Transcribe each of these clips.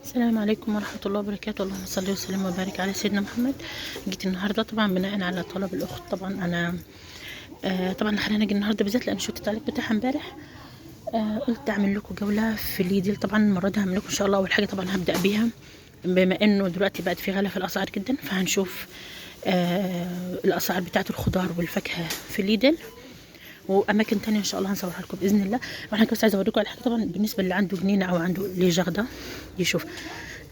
السلام عليكم ورحمة الله وبركاته. اللهم صل وسلم وبارك على سيدنا محمد. جيت النهارده طبعا بناء على طلب الاخت. طبعا انا طبعا خلينا نجي النهارده بالذات لان شفت التعليق بتاعها امبارح. قلت اعمل لكم جولة في ليدل. طبعا المرة دي هعمل لكم ان شاء الله. اول حاجة طبعا هبدا بيها، بما انه دلوقتي بقت في غلا في الاسعار جدا، فهنشوف الاسعار بتاعه الخضار والفاكهه في ليدل واماكن تانية ان شاء الله هنصورها لكم باذن الله. وانا بس عايزه اوريكم على حاجة. طبعا بالنسبة اللي عنده جنينة او عنده le jardin يشوف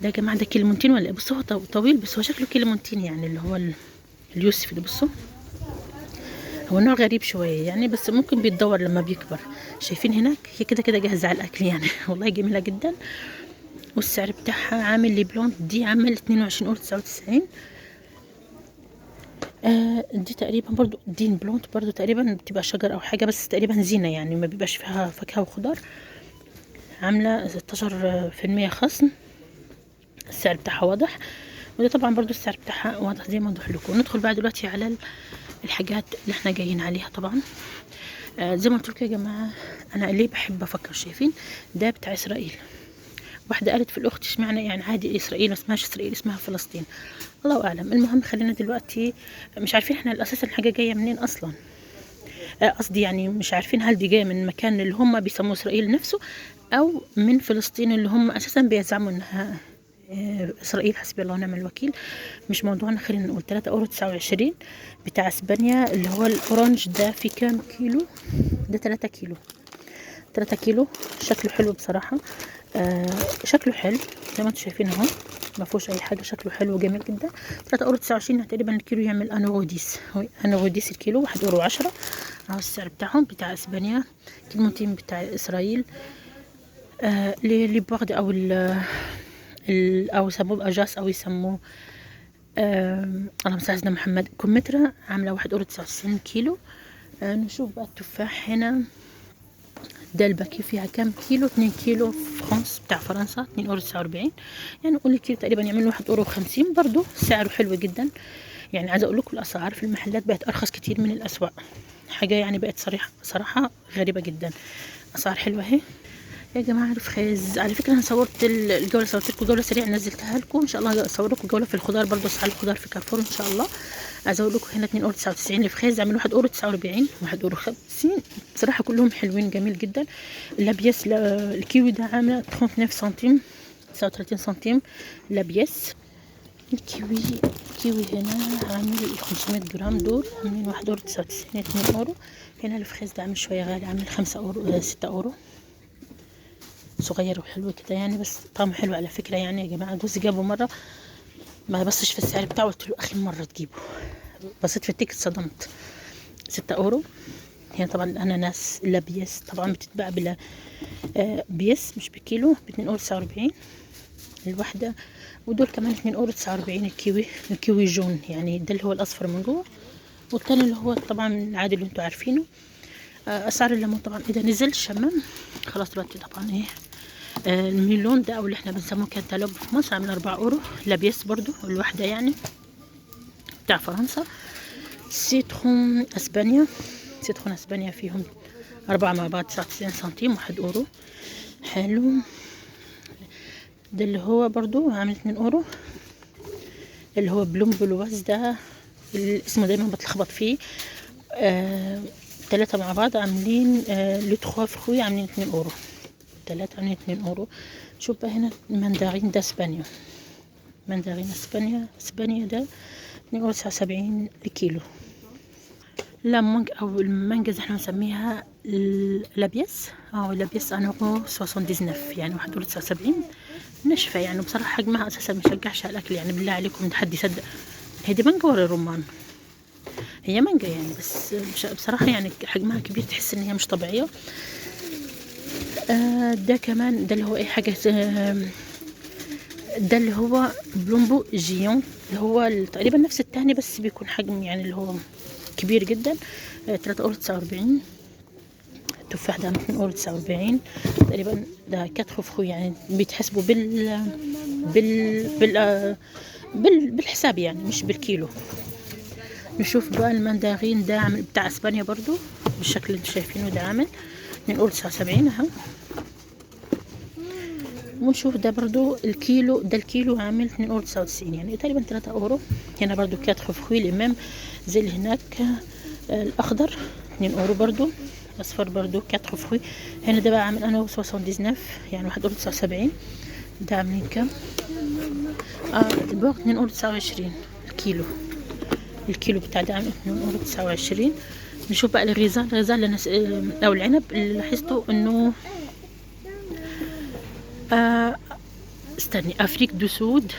ده يا جماعة، ده clémentine ولا إيه؟ بصوا هو طويل بس هو شكله clémentine، يعني اللي هو اليوسف ده. بصوا هو نوع غريب شوية يعني، بس ممكن بيتدور لما بيكبر. شايفين هناك هي كده كده جاهزة على الاكل يعني. والله جميلة جدا. والسعر بتاعها عامل les plantes دي عامل 22 اورو 99. دي تقريبا برضو دي plante برضو تقريبا بتبقى شجر او حاجة، بس تقريبا زينة يعني، ما بيبقاش فيها فاكهة وخضار. عاملة 16% خصم. السعر بتاعها واضح، وده طبعا برضو السعر بتاعها واضح زي ما وضح لكم. ندخل بقى دلوقتي على الحاجات اللي احنا جايين عليها. طبعا زي ما قلت لكم يا جماعة، انا ليه بحب افكر. شايفين ده بتاع اسرائيل. واحدة قالت في الأخت اشمعنى يعني عادي إسرائيل ما اسمهاش إسرائيل اسمها فلسطين، الله أعلم. المهم خلينا دلوقتي مش عارفين احنا أساسا الحاجة جاية منين أصلا. قصدي يعني مش عارفين هل دي جاية من مكان اللي هم بيسموه إسرائيل نفسه أو من فلسطين اللي هم أساسا بيزعموا إنها إسرائيل. حسبي الله ونعم الوكيل. مش موضوعنا. خلينا نقول 3 أورو 29 بتاع إسبانيا اللي هو ال orange ده. في كام كيلو ده؟ 3 كيلو. 3 كيلو. شكله حلو بصراحة. شكله حلو زي ما انتم شايفين اهو، ما فيهوش اي حاجة، شكله حلو وجميل جدا. 3 اورو 29 تقريبا الكيلو يعمل un euro dix، un euro dix الكيلو، 1 اورو 10 اهو السعر بتاعهم بتاع اسبانيا. clémentine بتاع اسرائيل. Les poires او ال او يسموه اجاس او يسموه اللهم صل على سيدنا محمد. كمثرى عامله 1 اورو 99 كيلو. نشوف بقى التفاح هنا. ده ال paquet فيها كام كيلو؟ 2 كيلو فرنسا بتاع فرنسا، 2 اورو 49. يعني نقول الكيلو تقريبا يعمل 1 اورو 50. برضو سعره حلو جدا. يعني عايزه اقول لكم الاسعار في المحلات بقت ارخص كتير من الاسواق، حاجة يعني بقت صريحه صراحة غريبة جدا. اسعار حلوة اهي يا جماعة. ال fraises على فكرة انا صورت الجولة، صورت لكم جولة سريعة نزلتها لكم ان شاء الله. اصور لكم جولة في الخضار برضو، اسعار الخضار في كارفور ان شاء الله. عايزه اقول لكم هنا 2 اورو 99 ال fraises عامل 1 اورو 49، 1 اورو 50. بصراحة كلهم حلوين جميل جدا. la pièce الكيوي ده عامله 39 سنتيم، 39 سنتيم la pièce. الكيوي الكيوي هنا عامل 500 جرام دول عاملين 1 اورو 99، 2 اورو. هنا ال fraise ده عامل شوية غالي، عامل 5 اورو، 6 اورو. صغير وحلو كده يعني، بس طعمه حلو على فكرة يعني يا جماعة. جوزي جابه مرة ما بصش في السعر بتاعه، قلت له اخر مرة تجيبه، بصيت في ال ticket اتصدمت، 6 اورو. هنا طبعا الاناناس la pièce طبعا بتتباع بلا pièce مش بكيلو، باتنين اورو 49 الواحدة. ودول كمان 2 اورو 49 الكيوي، الكيوي jaune يعني ده اللي هو الاصفر من جوه، والتاني اللي هو طبعا العادي اللي انتوا عارفينه. اسعار الليمون طبعا اذا نزل شمم خلاص دلوقتي طبعا ايه. ال melon ده او اللي احنا بنسموه كانتالوب في مصر عامل 4 اورو la pièce برضو الواحدة يعني بتاع فرنسا. citron اسبانيا، citron اسبانيا فيهم 4 مع بعض 99 سنتيم، 1 اورو. حلو ده اللي هو برضو عامل 2 اورو، اللي هو pomme bouleuse ده اسمه دايما بتلخبط فيه. 3 مع بعض عاملين les 3 fruits عاملين 2 اورو، 3 عاملين 2 اورو. شوف بقى هنا mandarine ده اسبانيا، mandarine اسبانيا، اسبانيا ده 2 اورو 79 الكيلو. la mangue او المانجا زي احنا بنسميها la pièce، la pièce un euro 79 يعني 1 اورو 79. ناشفة يعني بصراحة حجمها اساسا ما يشجعش على الاكل يعني، بالله عليكم حد يصدق هي دي مانجا ولا رمان؟ هي مانجا يعني، بس بصراحة يعني حجمها كبير، تحس ان هي مش طبيعية. ده كمان ده اللي هو ايه حاجة، ده اللي هو pomme géante اللي هو تقريبا نفس التاني بس بيكون حجم يعني اللي هو كبير جدا. 3 اورو 49. التفاح ده 2 اورو 49 تقريبا، ده quatre fruits يعني بيتحسبوا بال بال بالحساب يعني مش بالكيلو. نشوف بقى ال mandarine ده عامل بتاع اسبانيا برضو بالشكل اللي انتوا شايفينه ده، عامل 2 اورو 79 اهو. ونشوف ده برضو الكيلو، ده الكيلو عامل 2 اورو 99، يعني تقريبا 3 اورو. هنا برضو quatre fruits les mêmes زي اللي هناك. الاخضر 2 اورو برضو، الاصفر برضو quatre fruits. هنا ده بقى عامل 1.79، يعني 1 اورو 79. ده عاملين كام؟ البوغ 2 اورو 29 الكيلو، الكيلو بتاع ده عامل 2 اورو 29. نشوف بقى ال raisin، ال raisin اللي او العنب اللي لاحظته انه استني، Afrique du Sud،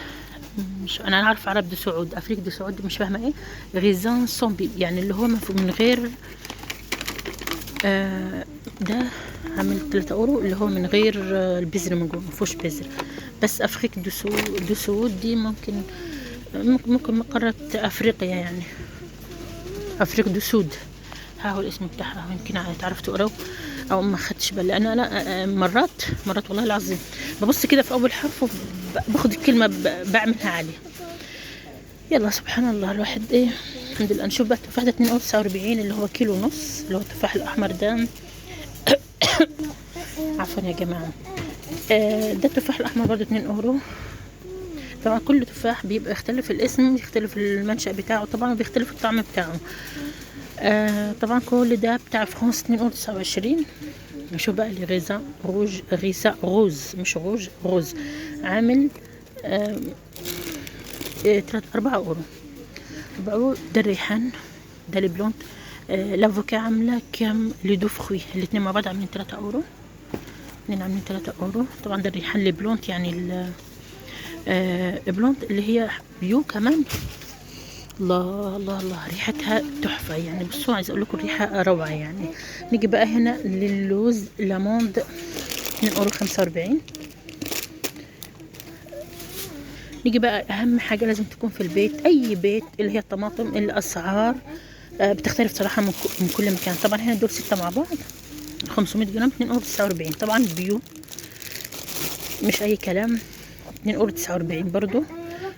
مش انا عارفه عرب du Sud، Afrique du Sud مش فاهمه ايه. raisin sans peel، يعني اللي هو من غير ده عامل 3 اورو، اللي هو من غير البذر من جوه، ما فيهوش بذر. بس Afrique du Sud دي ممكن قارة افريقيا، يعني Afrique du Sud، ها هو الاسم بتاعها، يمكن تعرف تقراه او ما خدتش بالي. لان انا مرات والله العظيم ببص كده في اول حرف وباخد الكلمة بعملها عليه. يلا سبحان الله الواحد ايه، الحمد لله. نشوف بقى التفاح ده 2 اورو 49، اللي هو كيلو ونص، اللي هو التفاح الاحمر ده. عفوا يا جماعة، ده التفاح الاحمر برضو 2 اورو. طبعا كل تفاح بيبقى يختلف الاسم، يختلف المنشأ بتاعه طبعا، وبيختلف الطعم بتاعه. طبعا كل ده بتاع فرنسا 2 اورو 29. نشوف بقى les raisins rouges، raisin rose مش rouge، rose عامل 3 4 اورو، 4 اورو. ده الريحان، ده les plantes. l'avocat عامله كام؟ les deux fruits الاثنين مع بعض عاملين 3 اورو، الاثنين عاملين 3 اورو. طبعا ده الريحان les plantes، يعني plantes اللي هي bio كمان. الله الله الله، ريحتها تحفة يعني. بصوا عايزة اقول لكم الريحة روعة يعني. نيجي بقى هنا للوز l'amande 2 اورو 45. نيجي بقى اهم حاجة لازم تكون في البيت، اي بيت، اللي هي الطماطم. الاسعار بتختلف صراحة من كل مكان. طبعا هنا دول 6 مع بعض 500 جرام 2 اورو 49. طبعا bio مش اي كلام، 2 اورو 49 برضو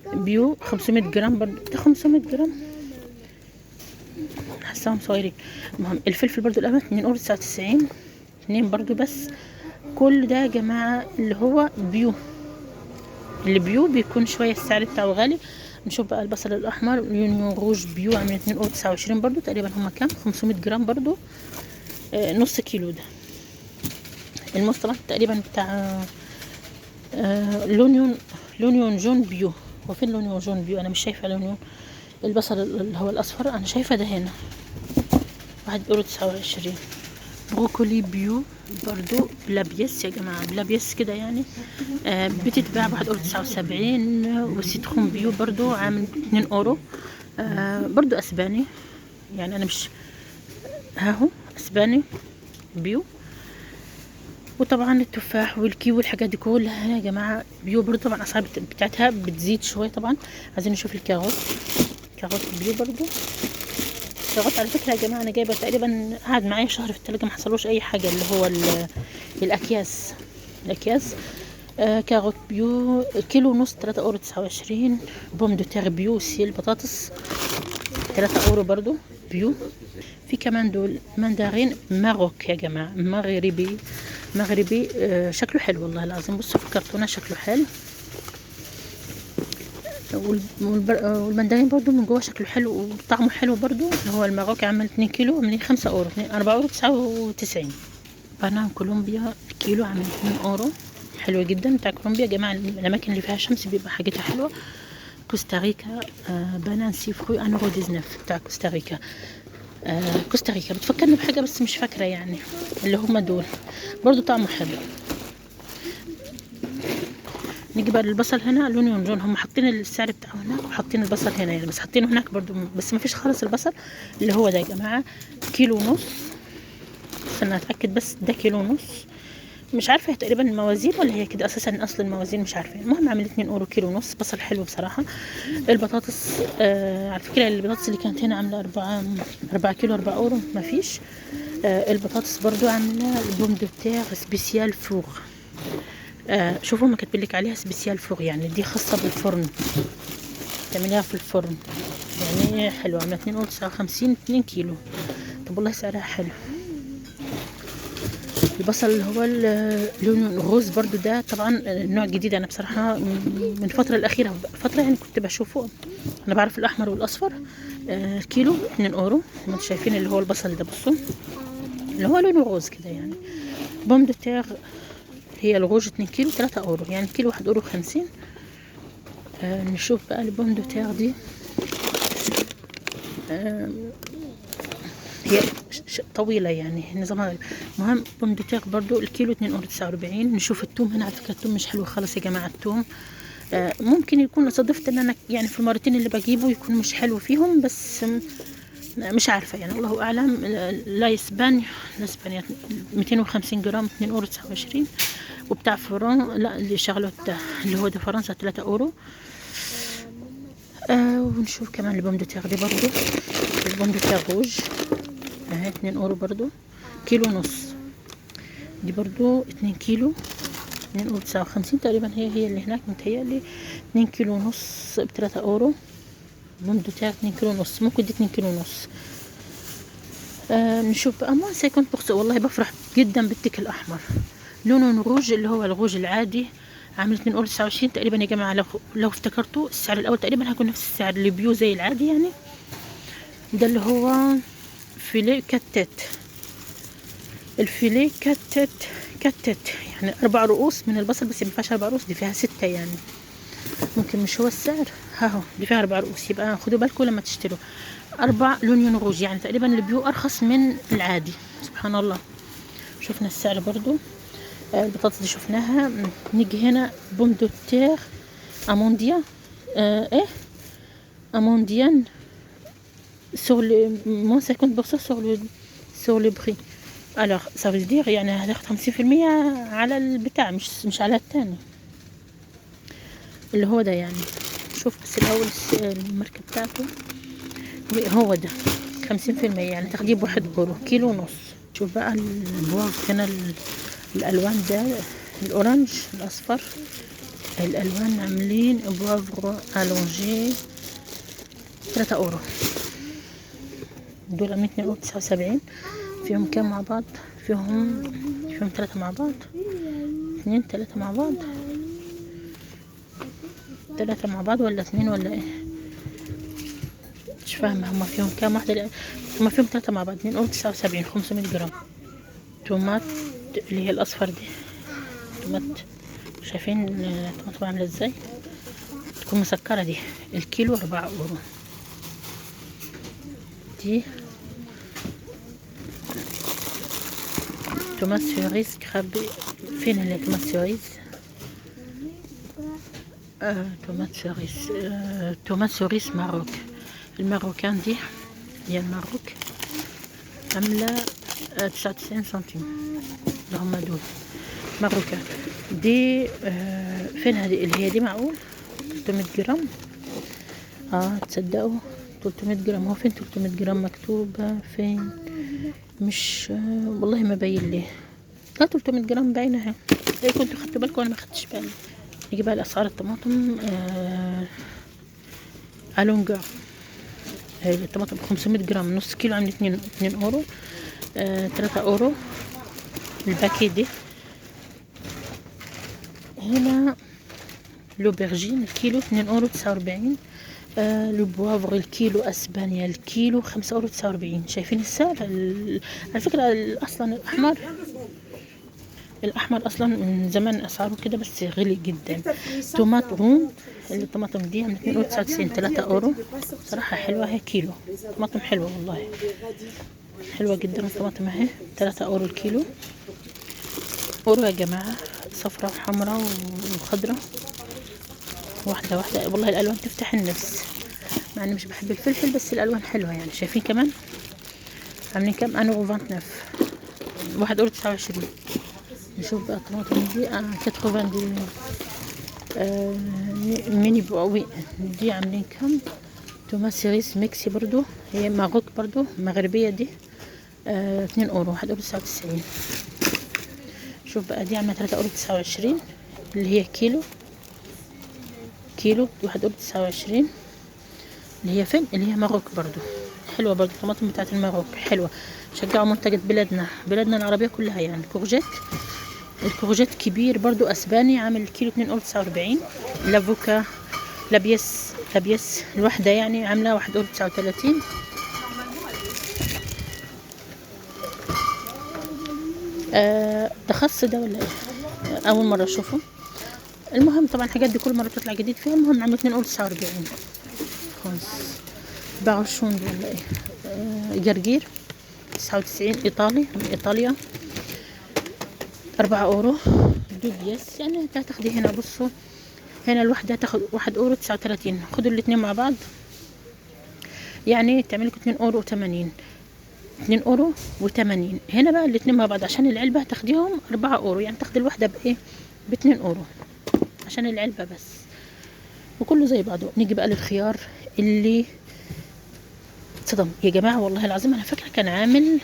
bio 500 جرام برضو، ده 500 جرام حاساهم صغيرين. المهم الفلفل برضو الأبيض 2 اورو 99، 2 برضو. بس كل ده يا جماعة اللي هو bio، اللي bio بيكون شوية السعر بتاعه غالي. نشوف بقى البصل الأحمر l'oignon rouge bio عامل 2 اورو 29 برضو، تقريبا هما كام؟ 500 جرام برضو، نص كيلو. ده الموز طبعا تقريبا بتاع l'oignon jaune bio. هو فين l'oignon jaune bio؟ انا مش شايفه l'oignon. البصل اللي هو الاصفر انا شايفه ده هنا 1 اورو 29. بروكولي bio برضو بلا pièce يا جماعة، بلا pièce كده يعني، بتتباع 1 اورو 79. وال citron bio برضو عامل 2 اورو، برضو اسباني يعني، انا مش ها هو اسباني bio. وطبعا التفاح والكيوي والحاجات دي كلها يا جماعة bio برضو، طبعا الاسعار بتاعتها بتزيد شوية. طبعا عايزين نشوف ال carotte، carotte bio برضو. carotte على فكرة يا جماعة انا جايبه تقريبا قعد معايا شهر في التلاجة ما حصلوش اي حاجة، اللي هو الاكياس، الاكياس. Carotte bio كيلو ونص 3 اورو 29. Pommes de terre bio aussi البطاطس 3 اورو برضو bio. في كمان دول mandarine Maroc يا جماعة، مغربي، مغربي، شكله حلو والله العظيم. بصوا في الكرتونه شكله حلو، والمندرين برضو من جوه شكله حلو وطعمه حلو برضو. اللي هو ال Maroc عامل 2 كيلو عاملين 5 اورو، 4 اورو 99. Banane كولومبيا الكيلو عامل 2 اورو، حلو جدا بتاع كولومبيا يا جماعة. الاماكن اللي فيها شمس بيبقى حاجتها حلوة. كوستاريكا banane six fruits 1.19 بتاع كوستاريكا. كوستاريكا بتفكرني بحاجة بس مش فاكره يعني، اللي هما دول برضو طعمه حلو. نيجي بقى للبصل هنا l'oignon jaune، هم حاطين السعر بتاعه هناك وحاطين البصل هنا يعني، بس حاطينه هناك برضو، بس ما فيش خالص البصل اللي هو ده يا جماعة كيلو ونص. استنى اتاكد بس، ده كيلو ونص، مش عارفه هي تقريبا الموازين ولا هي كده اساسا اصل الموازين مش عارفه. المهم عامل 2 اورو كيلو ونص، بصل حلو بصراحة. البطاطس على فكرة البطاطس اللي كانت هنا عامله 4 كيلو 4 اورو ما فيش. البطاطس برضو عامله ال pommes de terre spécial four، شوفوا ما كاتبين لك عليها spécial four، يعني دي خاصة بالفرن، تعمليها في الفرن يعني حلوة. عامله 2.59 2 كيلو، طب والله سعرها حلو. البصل اللي هو لونه ال rose برضو، ده طبعا نوع جديد، انا بصراحة من الفترة الاخيرة فترة يعني كنت بشوفه، انا بعرف الاحمر والاصفر. الكيلو 2 اورو زي ما انتم شايفين، اللي هو البصل ده بصوا اللي هو لونه rose كده يعني. pommes de terre هي الغوج 2 كيلو 3 اورو، يعني كيلو 1 اورو 50. نشوف بقى ال pommes de terre دي، هي طويلة يعني نظامها. المهم pommes de terre برضو الكيلو 2 اورو 49. نشوف التوم هنا، على فكرة التوم مش حلو خالص يا جماعة. التوم ممكن يكون صادفت ان انا يعني في المرتين اللي بجيبه يكون مش حلو فيهم، بس مش عارفة يعني الله اعلم. لا اسبانيا، لا اسبانيا 250 جرام 2 اورو 29. وبتاع فرن لا اللي شغله اللي هو ده فرنسا 3 اورو. ونشوف كمان ال pommes de terre دي برضو، ال pommes de terre rouge اهي 2 اورو برضو، كيلو ونص. دي برضو 2 كيلو 2 اورو 59 تقريبا، هي اللي هناك متهيألي 2 كيلو ونص ب3 اورو. pommes de terre 2 كيلو ونص، ممكن دي 2 كيلو ونص. نشوف بقى moins 50%. والله بفرح جدا بال ticket الاحمر، l'oignon rouge اللي هو الغوج العادي عامل 2 اورو 29 تقريبا يا جماعة. لو افتكرتوا السعر الاول تقريبا هيكون نفس السعر اللي bio زي العادي يعني. ده اللي هو filet quatre têtes، ال filet quatre têtes quatre têtes يعني 4 رؤوس من البصل، بس ما فيهاش 4 رؤوس، دي فيها 6 يعني، ممكن مش هو السعر. ها هو دي فيها 4 رؤوس، يبقى خدوا بالكم لما تشتروا 4 l'oignon rouge، يعني تقريبا ال bio ارخص من العادي سبحان الله. شفنا السعر برضو. البطاطس دي شفناها. نيجي هنا pommes de terre amandine، ايه amandine sur le moins 50% sur le prix. alors ça veut dire يعني هتاخد 50% على البتاع، مش على التاني اللي هو ده يعني. شوف بس الاول الماركة بتاعته هو ده 50%، يعني تاخديه ب1 اورو كيلو ونص. شوف بقى ال poivre هنا، الالوان ده ال orange الاصفر، الالوان عاملين poivre allongé 3 اورو، دول عاملين 2 اورو 79. فيهم كام مع بعض؟ فيهم 3 مع بعض، 2 3 مع بعض، 3 مع بعض ولا 2 ولا ايه؟ مش فاهمة هما فيهم كام واحدة. هما فيهم 3 مع بعض، 2 اورو 79 500 جرام. tomate اللي هي الاصفر دي، tomate شايفين الطماطم عاملة ازاي؟ تكون مسكرة دي. الكيلو 4 اورو. دي tomates cerises crabe، فين هي tomates cerises؟ Tomates cerises، tomates cerises Maroc، ال marocaine دي هي ال Maroc عاملة 99 سنتيم اللي هما دول marocaine دي. فين هذه اللي هي دي؟ معقول 300 جرام؟ تصدقوا 300 جرام. هو فين 300 جرام مكتوبة فين؟ مش والله ما باين ليه. لا 300 جرام باينة اهي، ايه كنتوا خدتوا بالكم وانا ما خدتش بالي. نيجي بقى لاسعار الطماطم. الونجا الطماطم 500 جرام نص كيلو عامل 2 اورو، 3 اورو ال paquet دي. هنا l'aubergine الكيلو 2 اورو 49. Le poivre الكيلو اسبانيا الكيلو 5 اورو 49. شايفين السعر؟ على فكرة اصلا الاحمر اصلا من زمان اسعاره كده، بس غلي جدا. tomate ronde الطماطم دي عامله 2 اورو 99، 3 اورو. صراحة حلوة هي، كيلو طماطم حلوة والله، حلوة جدا الطماطم اهي، 3 اورو الكيلو. اورو يا جماعة، صفرة وحمراء وخضرة، واحدة واحدة. والله الالوان تفتح النفس، مع اني مش بحب الفلفل بس الالوان حلوة يعني. شايفين كمان عاملين كام؟ 1.29، 1 اورو 29. نشوف بقى الطماطم دي 80 دي mini oui دي عاملين كام؟ tomates cerises mix برضو، هي Maroc برضو مغربية دي، 2 اورو، 1 اورو 99. شوف بقى دي عاملة 3 اورو 29 اللي هي كيلو 1 اورو 29، اللي هي فين؟ اللي هي Maroc برضو حلوة برضو، الطماطم بتاعت المغرب حلوة. شجعوا منتجات بلادنا، بلادنا العربية كلها يعني. courgette، ال courgette كبير برضو اسباني، عامل كيلو 2.49. l'avocat la pièce، la pièce الواحدة يعني عامله 1.39. ده خس ده ولا ايه؟ اول مرة اشوفه. المهم طبعا الحاجات دي كل مرة بتطلع جديد فيها. المهم عامله 2.49. خلاص باعوا ولا ايه؟ جرجير 99 ايطالي من ايطاليا، 4 اورو deux pièces. يعني هتاخدي هنا، بصوا هنا الواحدة تاخد 1.39. خدوا الاتنين مع بعض يعني تعمل لكم 2.80، 2.80. هنا بقى الاتنين مع بعض عشان العلبة هتاخديهم 4 اورو، يعني تاخدي الواحدة بايه؟ ب2 اورو عشان العلبة بس، وكله زي بعضه. نيجي بقى للخيار اللي اتصدم يا جماعة والله العظيم. انا فاكرة كان عامل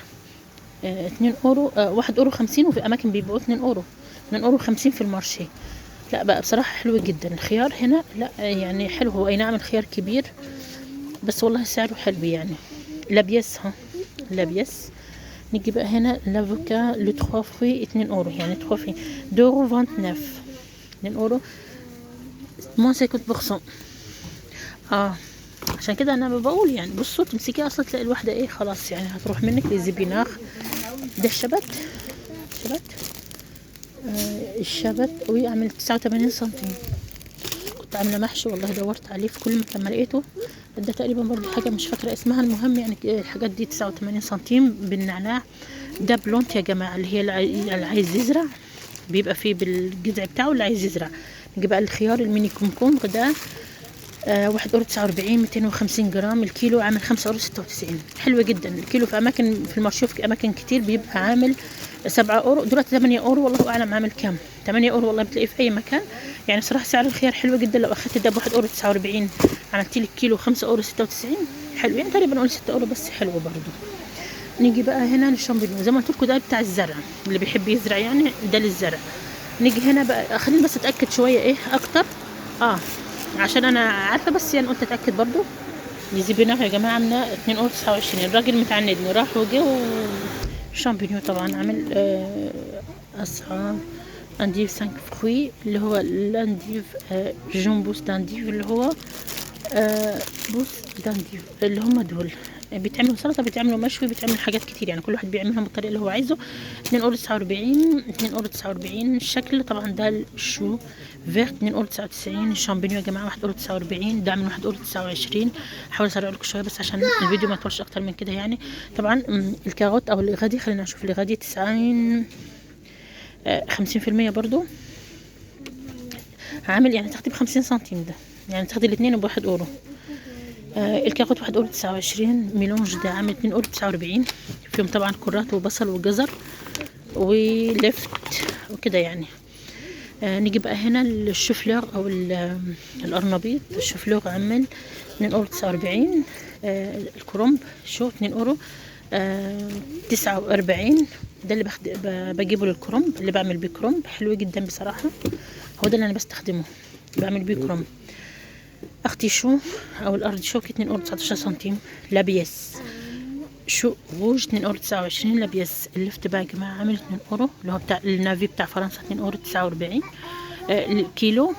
2 اورو، 1.50 اورو، وفي اماكن بيبيعوه 2 اورو، 2.50 اورو في ال marché. لا بقى بصراحة حلو جدا الخيار هنا، لا يعني حلو. هو اي نعم الخيار كبير بس والله سعره حلو يعني. la pièce، ها la pièce. نيجي بقى هنا l'avocat les 3 fruits 2 اورو، يعني 3 fruits 2.29، 2 اورو moins 50%. عشان كده انا بقول يعني بصوا تمسكيها اصلا تلاقي الواحدة ايه خلاص يعني هتروح منك. les épinards ده الشبت، شبت الشبت ويعمل 89 سنتيم. كنت عامله محشي والله، دورت عليه في كل مكان ما لقيته. ده تقريبا برضو حاجة مش فاكره اسمها. المهم يعني الحاجات دي 89 سنتيم بالنعناع. ده plante يا جماعة، اللي هي اللي عايز يزرع بيبقى فيه بالجذع بتاعه، اللي عايز يزرع. نجيب بقى الخيار ال mini concombre ده 1.49 اورو، 250 جرام. الكيلو عامل 5.96 اورو، حلو جدا. الكيلو في اماكن في ال marché في اماكن كتير بيبقى عامل 7 اورو، دلوقتي 8 اورو، والله اعلم عامل كام. 8 اورو والله بتلاقيه في اي مكان يعني. صراحة سعر الخيار حلو جدا. لو اخدت ده ب 1.49 اورو عملت لك كيلو 5.96 اورو، حلو يعني تقريبا نقول 6 اورو بس حلو برضو. نيجي بقى هنا للشامبينيون، زي ما قلت لكم ده بتاع الزرع، اللي بيحب يزرع يعني ده للزرع. نيجي هنا بقى، خليني بس اتاكد شوية ايه اكتر، عشان انا عارفه بس يعني قلت اتاكد برضو. les épinards يا جماعة عامله 2.29 اورو، الراجل متعندني راح وجه. الشامبينيون طبعا عامل اسعار endive 5 fruits اللي هو l'endive jeunes pousses d'endive، اللي هو pousses d'endive اللي هم دول بيتعملوا سلطة، بيتعملوا مشوي، بيتعملوا حاجات كتير يعني، كل واحد بيعملهم بالطريقة اللي هو عايزه. 2.49 اورو، 2.49 اورو الشكل. طبعا ده ال chou vert 2.99 اورو. الشامبينيون يا جماعة 1.49 اورو، ده من 1.29 اورو. هحاول اسرع لكم شوية بس عشان الفيديو ما يطولش اكتر من كده يعني. طبعا ال carotte او الغادي، خلينا نشوف الغادي 90 50% برضو عامل، يعني تاخدي ب50 سنتيم ده، يعني تاخدي الاثنين ب1 اورو. ال carotte 1.29 اورو. mélange ده عامل 2.49 اورو، فيهم طبعا كرات وبصل وجزر ولفت وكده يعني. نيجي بقى هنا للشوفلور او القرنبيط. الشوفلور عامل 2.49 اورو. الكرنب chou 2 اورو 49. ده اللي بجيبه للكرنب، اللي بعمل بيه كرنب حلو جدا بصراحة، هو ده اللي انا بستخدمه بعمل بيه كرنب. artichaut او ال artichoke 2 اورو 19 سنتيم la pièce. chou rouge 2 اورو 29 la pièce. اللفت بقى يا جماعة عامل 2 اورو، اللي هو بتاع ال navet بتاع فرنسا 2 اورو 49. الكيلو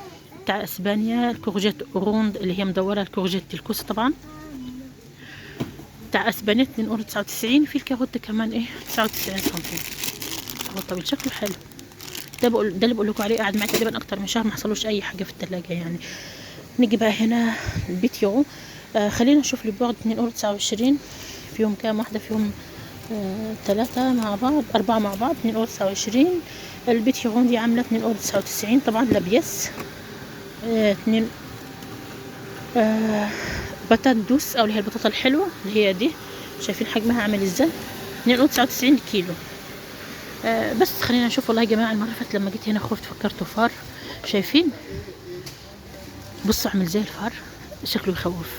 بتاع اسبانيا. ال courgette ronde اللي هي مدورة، ال courgette الكوسه طبعا بتاع اسبانيا 2 اورو 99. في ال carotte كمان ايه 99 سنتيم، هو طويل شكله حلو. ده بقول، ده اللي بقول لكم عليه، قعد معايا تقريبا اكتر من شهر ما حصلوش اي حاجة في الثلاجة يعني. نيجي بقى هنا ال potiron، خلينا نشوف les poireaux 2 اورو 29. فيهم كام واحدة؟ فيهم 3 مع بعض، 4 مع بعض، 2 اورو 29. ال potiron دي عامله 2 اورو 99 طبعا la pièce. 2 patate douce او اللي هي البطاطا الحلوة اللي هي دي، شايفين حجمها عامل ازاي؟ 2 اورو 99 كيلو. بس خلينا نشوف. والله يا جماعة المرة اللي فاتت لما جيت هنا خفت، فكرته فار. شايفين؟ بصوا عامل زي الفار، شكله يخوف.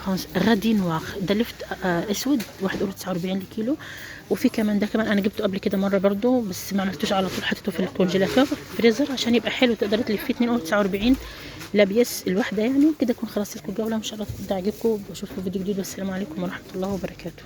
فرنسا radis noir، ده لفت اسود 1.49 الكيلو. وفي كمان ده كمان انا جبته قبل كده مرة برضو، بس ما عملتوش على طول، حطيته في ال congélateur فريزر عشان يبقى حلو، تقدري تلفيه 2.49 la pièce الواحدة يعني. وكده اكون خلصت لكم الجولة، ان شاء الله تعجبكم، واشوفكم في فيديو جديد، والسلام عليكم ورحمة الله وبركاته.